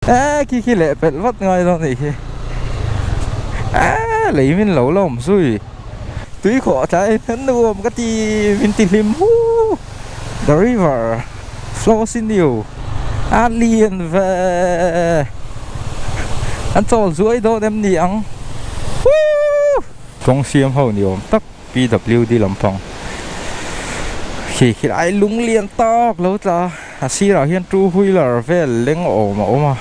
E khi khi leh pelh vat ngai dawn nih khi e lei min lo la awm zui tui khawh tlai hian nuam ka ti min ti hlim hu the river flows in you a lian ve an chawl zuai dawn em ni ang huuu kawng siam ho ni awm tak. PWD lampang khi khilai lung lian tak lo tla a sirah hian two wheeler vel leng awm a awm a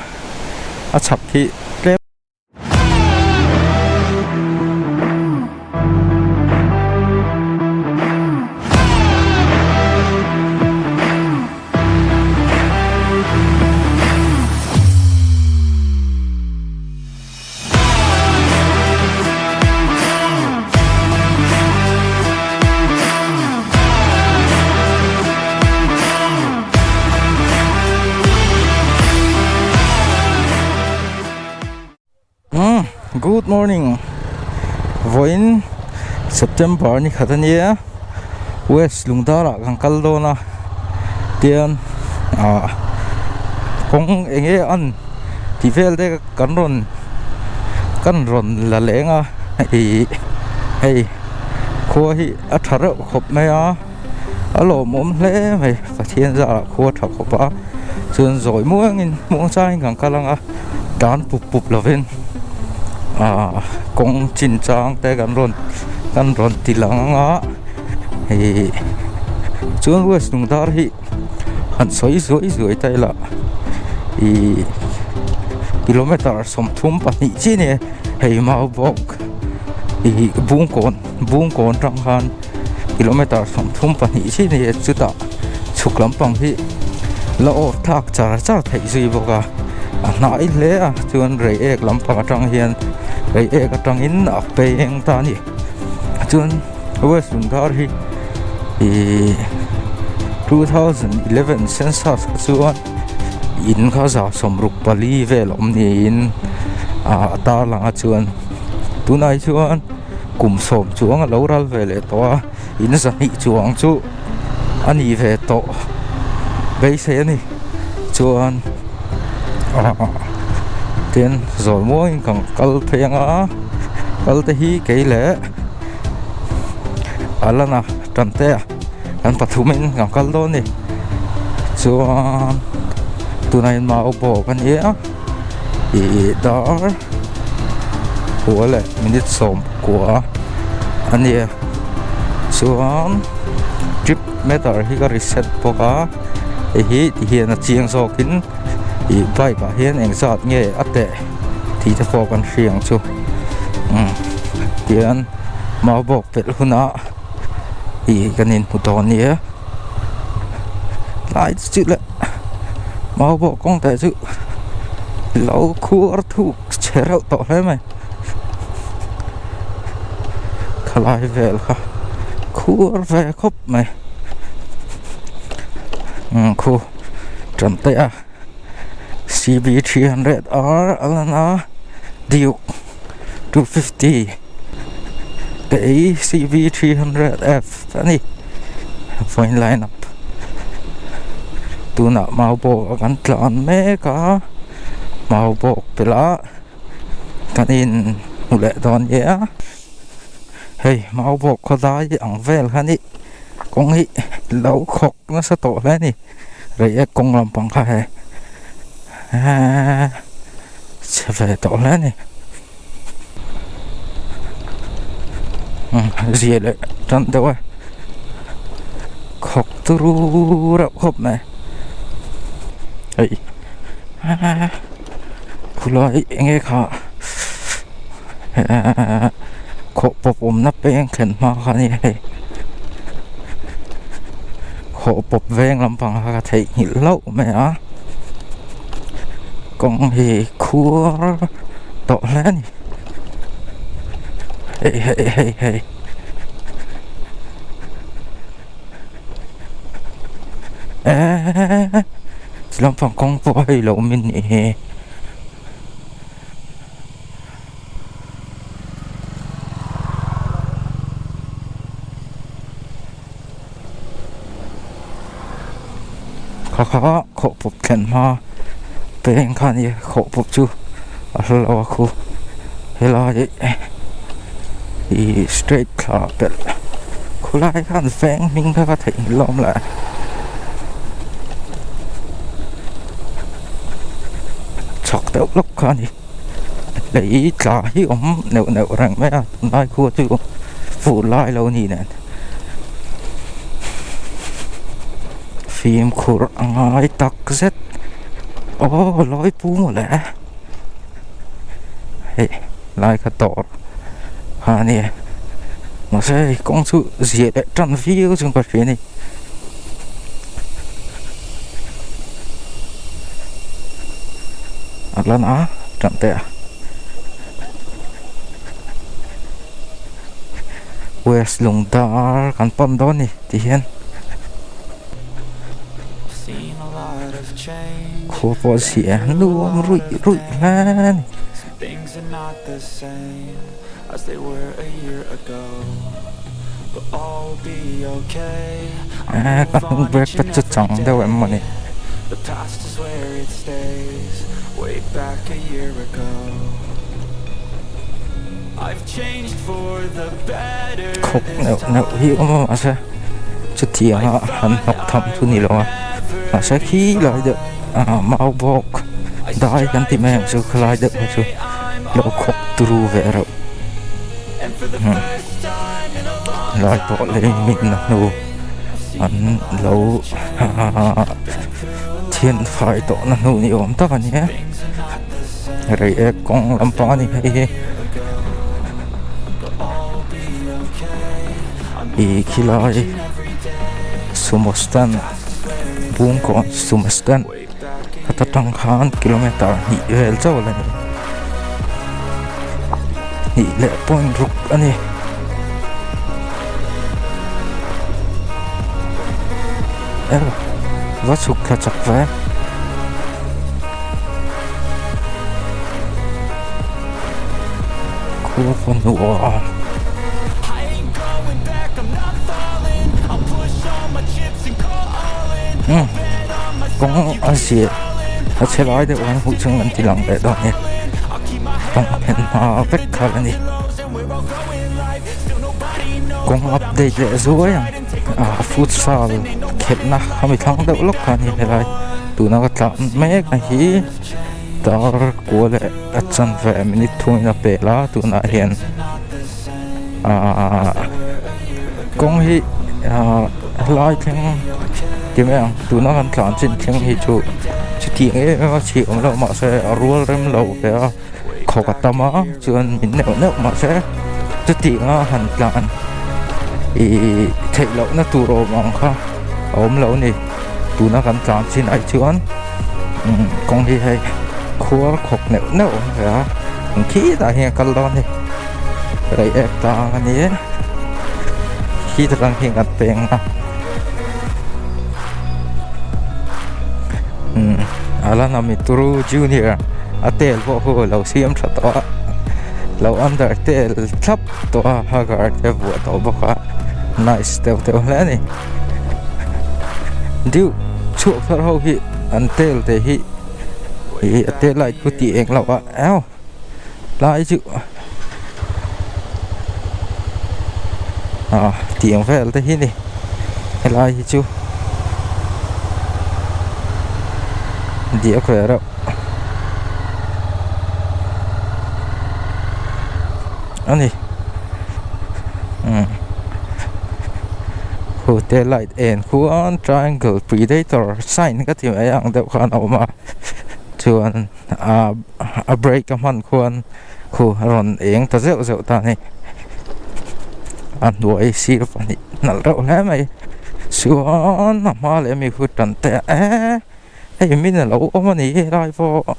a chhak hi tlem Umm good morning vawiin September ni khat ania west Lungdar ah kan kal dawn a tian ah kawng eng nge an tih vel te kan rawn kan rawn la leng a ih hei khua hi a tha reuh khawp mai a a lawmawm hle mai Pathian zarah khua a tha khawp a chuan zawi muangin muang changin kan kal ang a dan pup pup lovin ah kawng chin chang te kan rawn kan rawn ti lang ang a ih chuan west lungdar hi. han sawi zuai zuai ta ila ih kilometer 32 chi a ni hei mau bawk ih bungkawn bungkawn atang khan kilometer 32 chi a ni chutah chhuk lampang hi la off thlak char char theih zui bawk a a hnai hle a chuan reiek lampang atang hian reiek atangin a peng ta a ni chuan west lungdar hi ihh 2011 census kha chuan in kha 64 vel a awm niin ah a tarlang a chuan tunah hi chuan kum sawm chuang a lo ral ve leh tawh a in zahnih chuang chu a ni ve tawh beisei a ni chuan ah tin zawi muangin kan kal phei ang a kal te hi kei leh a lana tan te a kan pathumin kan kal dawn a ni chuan tunah hian mau bawk a ni a ih dar kua leh minute 19 a ni a chuan trip meter hi ka reset bawk a hei hi ti hian a chiang zawkin ih bike ah hian engzat nge a teh tih te pawh kan hria ang chu umm tihian mau bawk pelh hunah ih kan inhmu dawn nia tlai chu leh mau bawk kawng te chu lo khuar thuk chhe reuh tawh hle mai khalai vel kha khuar ve khawp mai umm khu tan te a C_B 300 R a lan a Duke 250 kei C_B 300 F a ni vawiin line up tunah mau bawk a kan tlan mek a mau bawk pelh a. Kan in hmu leh dawn nia hei mau bawk khawlai ang vel kha ni kawng hi lo khawk nasa tawh hle a ni reiek kawng lampang kha he eee chhe ve tawh hle a ni zia leh tan deuh a khawk turu reuh khawp mai hei. Khulai eng nge kha ehh khawh pawp awmna peng thlen hma kha a ni hei khawh pawp veng lampang kha ka theihnghilh hlauh mai a kawng hi khuar tawh hle a ni hei hei hei hei. Eeeeh lampang kawng pawh hei lo awm in nih hi. Kha kha khawh pawp thlen hma. Peng kha nia khawh pawp chu a hla lo a khu helai ih straight thla pelh khulai khan veng hming kha ka theihnghilh lawm le chhak deuh lawk kha a ni lei tla hi awm neuh neuh reng mai a tunlai khua chu fur lai lo ni nen. Fimkhur a ngai tak zet aw lawi pu mawle hei lai kha dawr kha a nia mahse hei kawng chu ziah leh tan viau chuan ka hria a ni. A lan a tan teh a. West Lungdar kan pan dawn a ni ti hian khua pawh a chhia nuam ruih ruih hle a ni. Eee ka hnung brake pad chu chang deuh em mawni. Khawk neuh neuh hi a awm a mahse chutiang a han hnawk tham chu ni lo a mahse khi lai deuh ah mau bawk dai kan tih mai ang chu khalai deuh kha chu lo khawk turu ve reuh lai pawh lei min a hnu an lo thian fai tawh na hnu ni awm tak a ni e. Reiek kawng lampang a ni hei hi ih khilai sumo stand Bungkawn sumo stand heta tang khan kilometer hnih vel chauh a la ni hnih leh point ruk a ni. Va chhuk thla chak ve. Khua fanu aw. Hmm. Kawng a zia a chhe lai deuh an hmuh chung an ti lang leh dawn e. Kawng a phen hma vek kha a ni. Kawng update leh zuai ang. Ah futsal khelhna khami thlang deuh lawk kha a ni helai tuna ka tlan mek a hi dar kua leh a chanve minute thungin a pel a tunah hian ah kawng hi ah helai thleng ti mai ang tuna kan tlan chin thleng hi chu chutiang em em a chhi awm loh mahse a rual rem lo ve a khawk a tam a chuan min neuh neuh mahse chutiang a han tlan ih theih loh na tur awm ang kha a awm lo a ni tuna kan tlan chin ai chuan umm kawng hi hei khuar khawk neuh neuh a awm ve a eng khitah hian a kal dawn a ni reiek tlang a ni e khita tang hian kan peng a umm a la na mituru junior a tel pawh hu lo siam tha tawh a lo under tel thlap tawh a hagar te vuah tawh bawk a nice deuh deuh hle a ni deuh chhuak thar ho hi an tel te hi ih a tel light khu tih eng loh a eo lai chu ah tiang vel te hi ni helai hi chu diak ve reuh a ni umm hotel light en khuan triangle predator sign ka ti mai ang deuh khan a awm a chuan ah a brake a hman khuan khu a rawn eng ta zeuh zeuh ta a ni a hnuai sir pahnih nalh reuh hle mai chuan a hma leh ami khu tan te eee hei min alo awm a ni helai pawh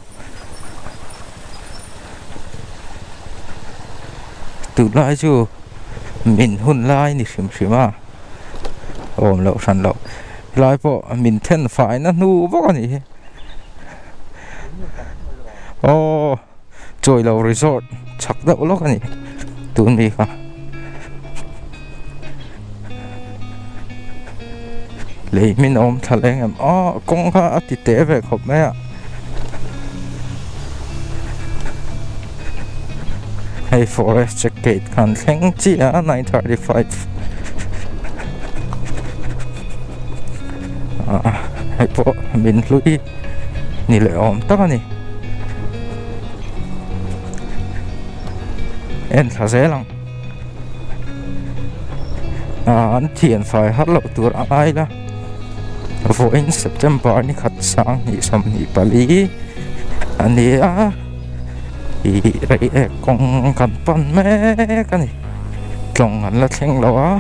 tunlai chu min hun lai ni hrim hrim a awm loh hran loh helai pawh min then fai na hnu vak a ni hi. Aw Chawilo resort chhak deuh lawk a ni tun mi kha lei hmin a awm thla leng em aw kawng kha a ti teh ve khawp mai a. Hei forest check gate khan thleng chiah a 9:35 ah hei pawh min hlui ni leh awm tak a ni en thla zel ang ah an thian fai har loh tur a ngai la vawiin September ni khat sang hnih 24 a ni a. Ih rei ek kawng kan pan mek a ni tlawng an la thleng lo a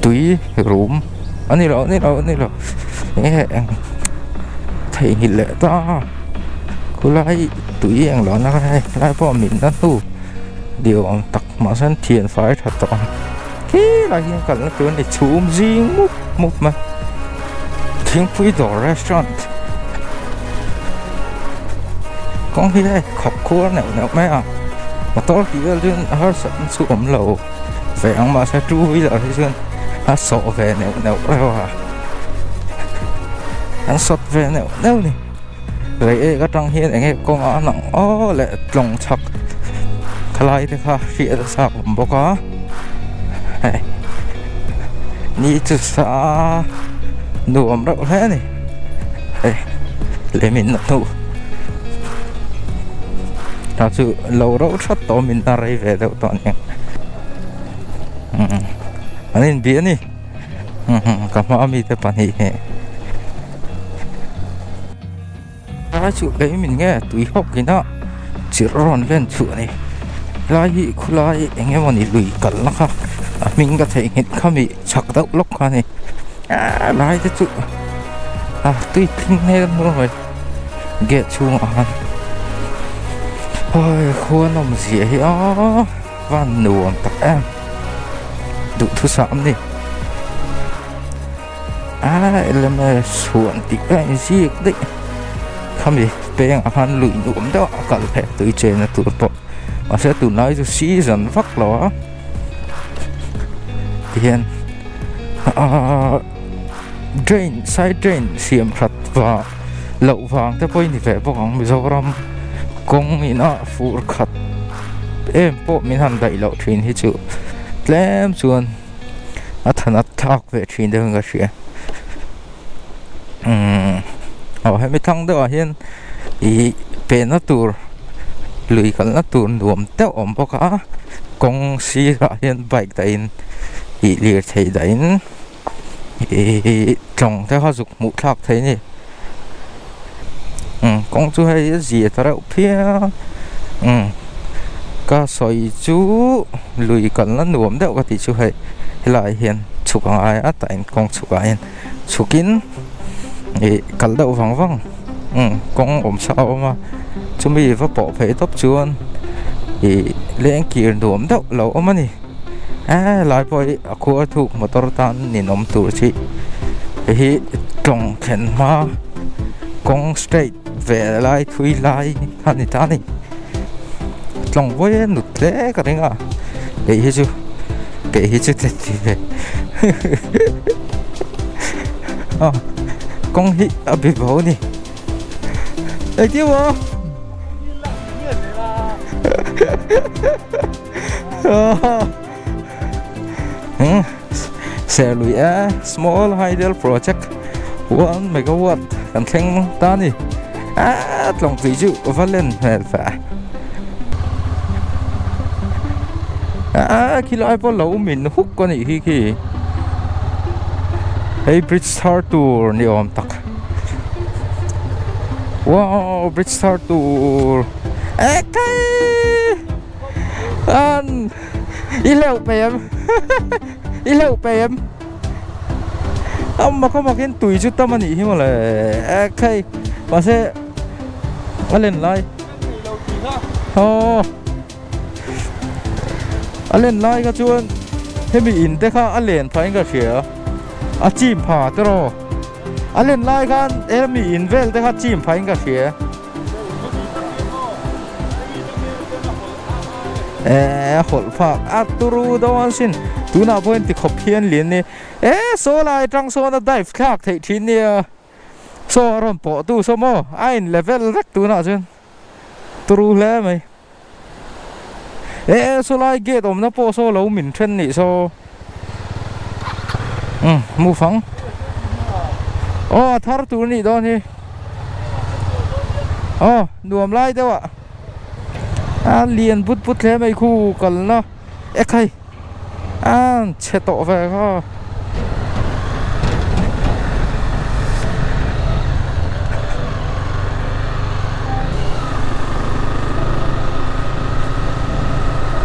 tui rum a ni lo a ni lo a ni lo enge eng theihnghilh leh ta a khulai tui eng lo na kha helai pawh min na hnu ni awm tak mahse an thian fai tha tawh a khilai hian kalna tur a ni chhum zing mup mup mai thingpui dawr restaurant. Kawng hi hei khawp khuar neuh neuh mai a motor tih vel chuan a harsat na chu awm lo ve ang mahse two wheeler hi chuan a sawh ve neuh neuh reuh a an sawt ve neuh neuh a ni reiek atang hian eng nge kawng a an ang aw leh tlawng chhak khalai te kha hriat a chak awm bawk a hei ni chu sa nuam reuh hle a ni. Hei lei min na hnu ta chu lo rauh that tawh min na rei ve deuh tawh aniang an inbih a ni ka hma mite pahnih hi lai chu lei min nge tui hawk ina chirh rawn len chhuah a ni lai hi khulai eng emawni lui kalna kha a hming ka theihnghilh kha mi. Chhak deuh lawk kha a ni eee lai te chu a tui tling hmel hmur mai gate chhungah khan hawi khua nawm zia hi aw van nuam tak em duhthusam a ni aaa lms huan tih a inziak daih khami pengah khan lui nuam deuh a kal theih a tui chenna tur pawh mahse tunlai chu season vak lo a. Tihian ahh drain side drain siam that vang loh vang te pawh a ni ve bawk ang Mizoram kawng ina fur khat em pawh min han daih loh thin hi chu tlem chuan a than a thlak ve thin deuhin ka hria umm aw hemi thlang deuhah hian ih penna tur lui kalna tur nuam deuh a awm bawk a kawng sirah hian bike dahin ih lirthei dahin ihh tlawng te kha zuk hmuh thlak thei a ni umm kawng chu hei a zia ta reuh phian umm ka sawi chu lui kalna nuam deuh ka tih chu hei helaiah hian chhuk a ngai a tah in kawng chhuk ah hian chhukin ih kal deuh vang vang umm kawng awm sa a awm a chumi va pawh phei tawp chuan ih leng kir nuam deuh lo awm a ni eee lai pawh hi a khuar thuk motor tan ninawm tur chi hei hi tawng thlen hma kawng straight ve lai thui lai a ni ta a ni tlawng vawi a nut hle ka ring a kei hi chu kei hi chu ti ti ve a kawng hi a bi bo a ni engtin maw Serlui e small hydel project 1 megawatt kan thleng ta a ni eee tlawng tui chu va len hmel fe eee khilai pawh lo min huk a nih hi khi hei bridge thar tur ni awm tak wow bridge thar tur ekhei an i hleuh peih em i hleuh peih em a mak a mak in tui chu tam a nih hi mawle ekhei mahse a len lai aw a len lai kha chuan hemi in te kha a len phah in ka hria a chim pha tiraw a len lai khan hemi in vel te kha chim phah in ka hria. Eh hawlh phak a turu dawn sin tunah pawh hian tikhawp hian lian ni eh saw lai atang sawn a dive thlak theih thin nia saw a rawn pawh tu saw maw a in level vek tunah chuan turu hle mai. E saw lai gate awmna pawh saw lo min then nih saw umm move ang aw a thar tur nih dawn hi aw nuam lai deuh ah a lian but but hle mai khu kalna ekhai a chhe tawh ve kha.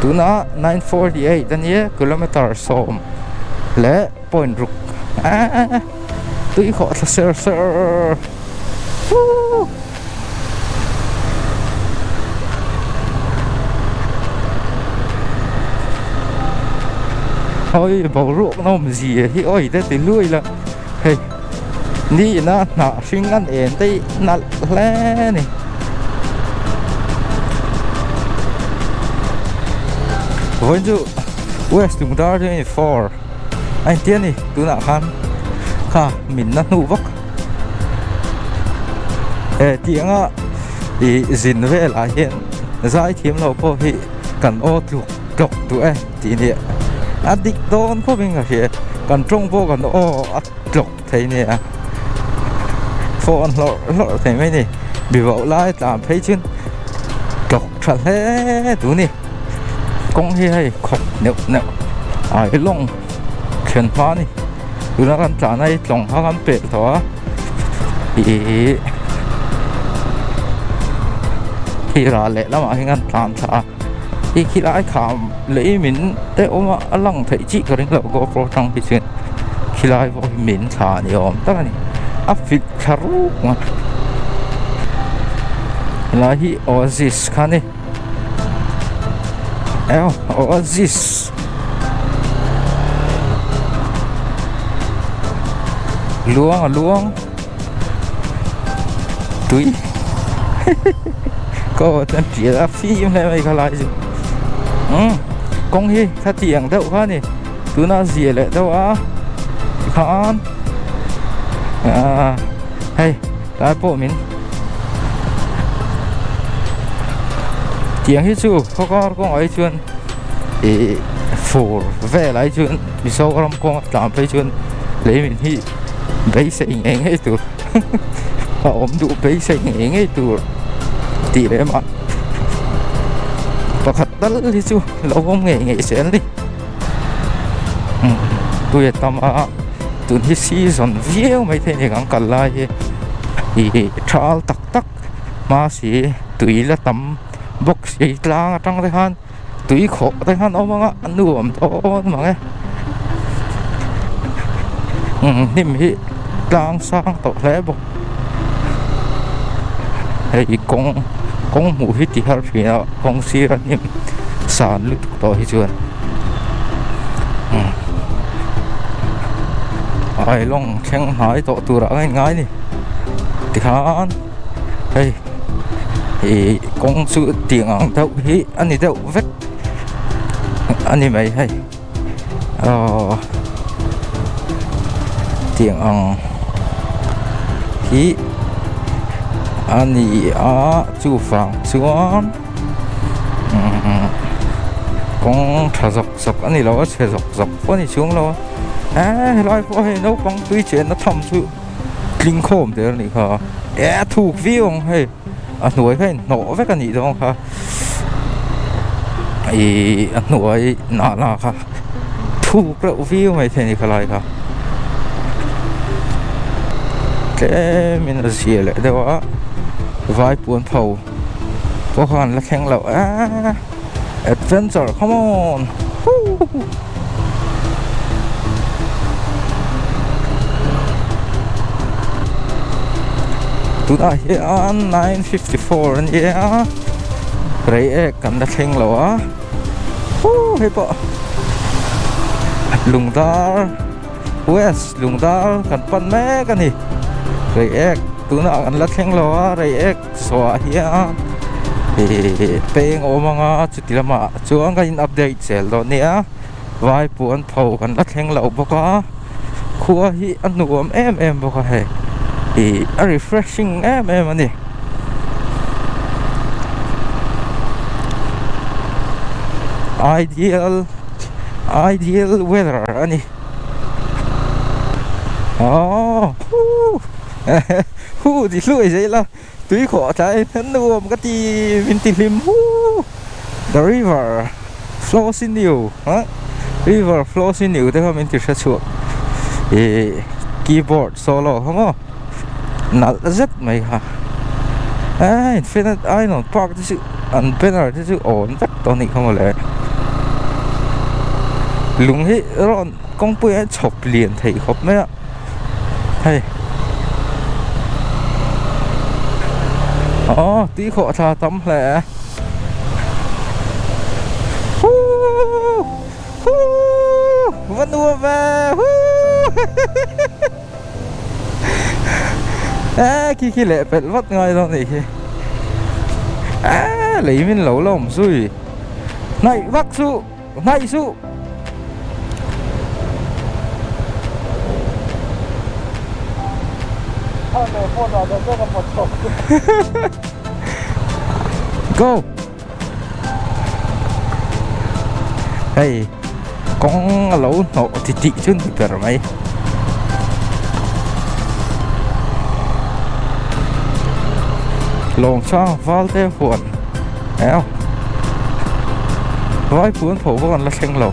Tunah 948 a nia kilometer sawm leh point ruk eehh tui khawh thla ser ser huuu. Oi boruak nawm zia hi oi te ti lui la hei ni ina hnah hring an en te hi nalh hle a ni. Vawiin chu West Lungdar 24 a inti a ni tunah khan kha min na hnu vak. He tianga ih zin velah hian zai thiam loh pawh hi kan aw tluk tlawk duh e tih nia a dik dawn khawp in ka hria kan tawng pawh kan aw a tlawk thei nia phone hlawrh hlawrh thei mai ni biboh lai tlan phei chuan tlawk tha hle duh ni kawng hi hei khawp neuh neuh a i lawng thlen hma a ni. Tuna kan tlan a hi tlawng kha kan pelh tawh a ihh khi ral leh lamah hian kan tlan thla a khi khi lai kham lei min te awm a a lang theih chiah ka ring loh GoPro atang hi chuan khi lai pawh hi min thla ni awm tak a ni a fit thla ruk mai helai hi Oasis kha a ni. Oasis luang a luang tui kaw chuan tial a fim hle mai kha lai chu umm kawng hi khatiang deuh kha a ni tuna zia leh deuh a tikhan ahh hei tlai pawh min Tiang hi chu khawkar kawngah hi chuan ih fur velah hi chuan Mizoram kawng a tlan phei chuan lei min hi beisei ngei ngei tur a awm duh beisei ngei ngei tur tih leh mah pakhat tal hi chu lo awm ngei ngei zel a ni tui a tam a tun hi season viau mai thei a ni kan kal lai hi ih thal tak tak hma si tui la tam bawk si tlang atang te khan tui khawh te khan a awm ang a a nuam dawn mang e hnim hi tlang sang tawh hle bawk hei kawng kawng hmuh hi ti har thin a kawng sir a hnim san lutuk tawh hi chuan ailawng thleng hnai tawh turah a ngai a ni tikhan hei ih kawng chu tiang ang deuh hi a ni deuh vek a ni mai hei aww tiang ang hi a ni a chuvang chuan umm kawng tha zawk zawk a ni lo a chhe zawk zawk pawh a ni chuang lo a eee helai pawh hei naupang tui chenna tham chu tling khawm der a nih kha e a thuk viau ang hei a hnuai kha inhnawh vek a nih dawn kha ihh a hnuai nahna kha thuk reuh viau mai thei a ni khalai kha tlem in a zia leh deuh a vai puan pho pawh khan la thleng loh eee adventure come on huuu. Tunah hian 9:54 a ni a reiek kan la thleng lo a huu hei pawh lungdar west lungdar kan pan mek a ni reiek tunah kan la thleng lo a reiek saw ah hian ihh peng a awm ang a chuti lamah chuan kan in update zel dawn nia. Vai puan pho kan la thleng loh bawk a khua hi a nuam em em bawk a hei ih a refreshing em em a ni. Ideal ideal weather a ni. Aww huu huu ti hluai zel a tui khawh tlai hian nuam ka ti min ti hlim huu the river flows in you ah river flows in you te kha min ti hre chhuak ih keyboard solo kha maw nalh zet mai kha eh infinite ainawn park te chu an banner te chu awn vek tawh a nih kha mawle lung hi rawn kawngpui ah hian chhawp lian theih khawp mai a hei aw tui khawh thla tam hle huuu huuu va nuam ve huuu e khi khi leh pelh vat ngai dawn anih khi e lei min lo la awm zui hnaih vak suh hnaih suh. Go. Hei kawng a lo hnawh ti tih chu ni ber mai. Lawng chang val te huan eo vai puan pho pawh an la thleng lo.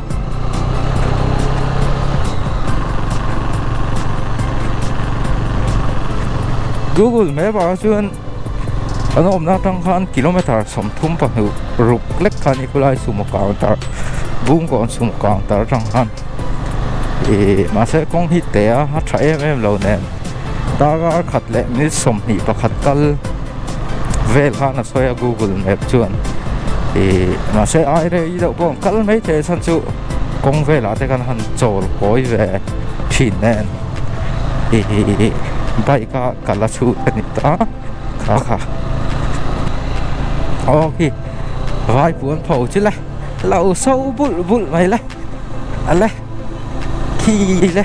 Google map ah chuan An awmna atang khan kilometer 32 ruk lek kha a ni khulai sumo counter Bungkawn sumo counter atang khan ih mahse kawng hi teh a a tha em em lo nen darkar khat leh minute 21 kal vel khan a sawi a google map chuan ih mahse ai rei deuh pawh an kal maithei a chhan chu kawng velah te khan han chawl kawi ve thin nen ih bike a ka la chhut a ni ta kha kha aw khi vai puan pho chu le lo so bulh bulh mai le a le khi le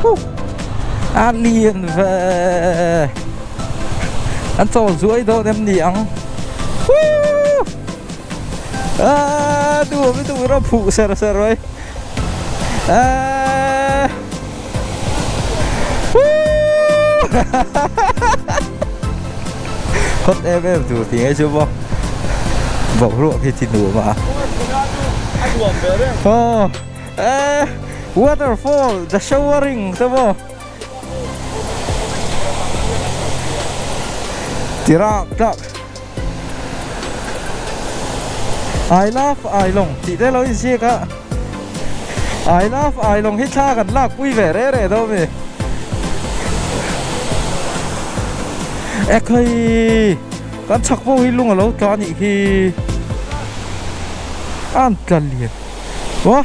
huh a lian ve an chawl zuai dawn em ni ang huh a duh awm lutuk rawh phuh ser ser mai a. Hot em em tur tih nge chu maw boruak hi chi nuam a aw eh waterfall the showering te maw tirak tlak I love Ailawng tih te lo inziak a I love Ailawng hi thla kan lak pui ve reh reh dawn mi Ekhai kan chhak pawh hi lung a lo tla anih hi an tla lian aw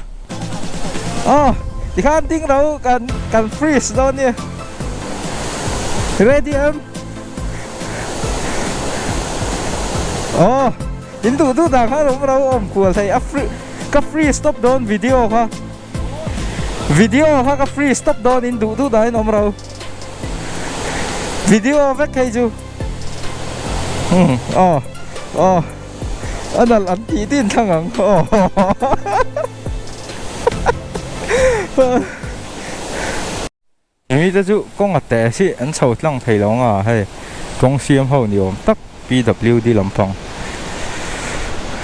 aw tikhan ding lo kan kan freeze dawn nia ready em. Aw in duh duh dan khan awm ro awm kual thei a free ka free stop dawn video kha video kha ka free stop dawn in duh duh dan in awm ro video vek hei chu umm aw aw a nalh an tih din thlang ang aw. Mite chu kawng a teh si an chho tlang thei lo ang a hei kawng siam ho ni awm tak PWD lampang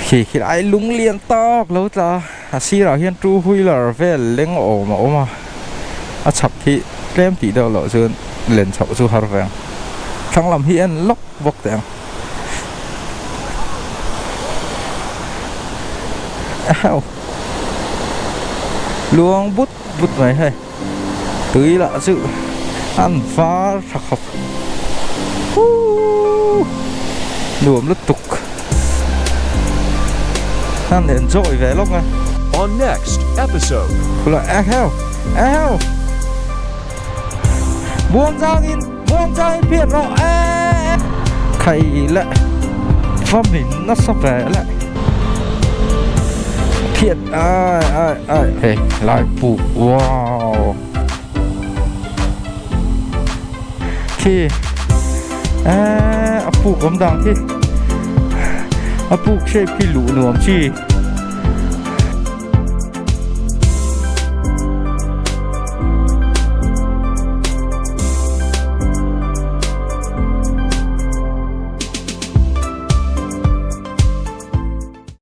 khi khi lai lung lian tak lo tla a sirah hian two wheeler vel leng awm a awm a a chhak hi tlem tih deuh loh chuan len chhoh chu har ve ang thlang lam hi en lawk bawk teh ang eheu luang but but mai hei. Tui lah chu an var tha khawp huuu nuam lutuk an enjoy ve lawk a. On next episode. Khula eheu eheu buang changin buang changin phiat rawh e thei leh va min nasa ve leh phiat ai ai. Ai hei lai puk wow khi a puk awm dang khi a puk shape khi luh nuam chi.